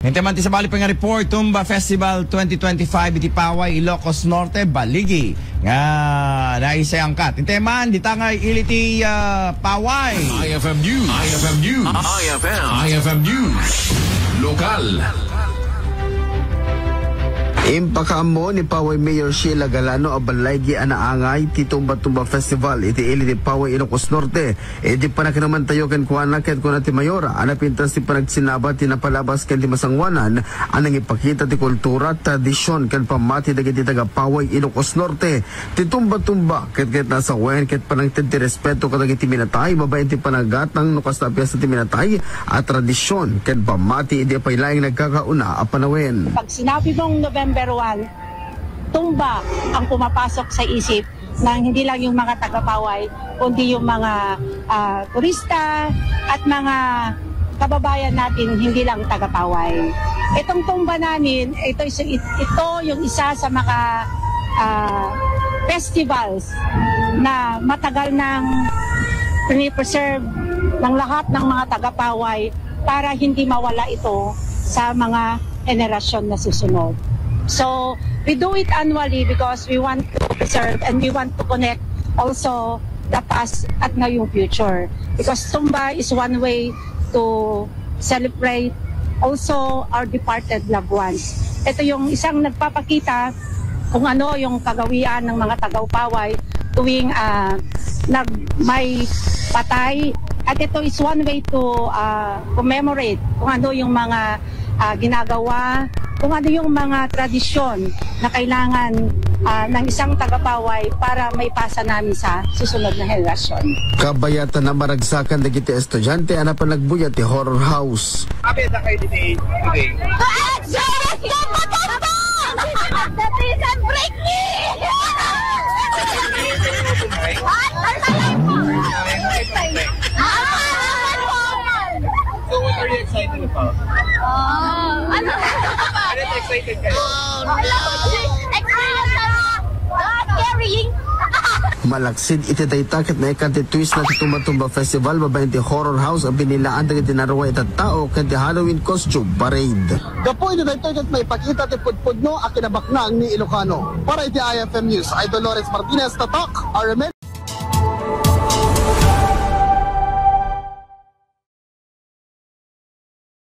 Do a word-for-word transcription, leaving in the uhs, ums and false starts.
Intay man ti sabali pay nga report, Tumba Festival twenty twenty-five iti Paway, Ilocos Norte, baligi nga naisayangkat. Intay man, dita nga ili ti, ah, Paway. I F M News. I F M News. I F M. I F M News. Lokal. Impakaammo ni Paway Mayor Sheila Galano a baligi a naangay ti Tumba Tumba Festival iti ili ti Paway, Ilocos Norte. Iti panakiramentayo kenkuana, ket kuna ti Mayor a napintas ti panagsinaba ti napalabas ken ti masangoanan a nangipakita ti kultura, tradision, ken pammati dagiti taga-Paway, Ilocos Norte. Ti tumba-tumba ket, ket nasawen ket panangted ti respeto kadagiti minatay babaen ti panagatang no kasta a piesta ti minatay a tradision ken pammati idi apay laeng nagkakauna a panawen. Pag sinabi mong November one, tumba ang pumapasok sa isip ng hindi lang yung mga taga-Paway, kundi yung mga, ah, turista at mga kababayan natin, hindi lang taga-Paway. Itong tumba namin, ito, is- ito yung isa sa mga, ah, festivals na matagal nang pinipreserve ng lahat ng mga taga-Paway para hindi mawala ito sa mga henerasyon na susunod. So, we do it annually because we want to preserve and we want to connect also the past at ngayong future. Because tumba is one way to celebrate also our departed loved ones. Ito yung isang nagpapakita kung ano yung kagawian ng mga taga-Paway tuwing, ah, nag-, may patay. At ito is one way to, ah, commemorate kung ano yung mga, ah, ginagawa, kung ano yung mga tradisyon na kailangan, ah, ng isang taga-Paway para maipasa namin sa susunod na henerasyon. Kabayatan a maragsakan dagiti estudiante a napan nagbuya ti horror house. Abi, da kayo dito today. Tumba, tumba! The prison break me! Ay, ay, ay, ay. Ah, So, what are you excited about? Ah, ano? Ano excited kayo? Experience na, ah, carrying. Malaksid iti dayta ket naikkan ti twist na ti Tumba Tumba Festival babaen ti horror house a binilaan dagiti narua a tattao ken ti Halloween costume parade. Gapu iti daytoy ket maipakita ti pudpudno a kinabaknang ni Ilocano. Para iti I F M News, I Dolores Martinez, Tatak, R M N.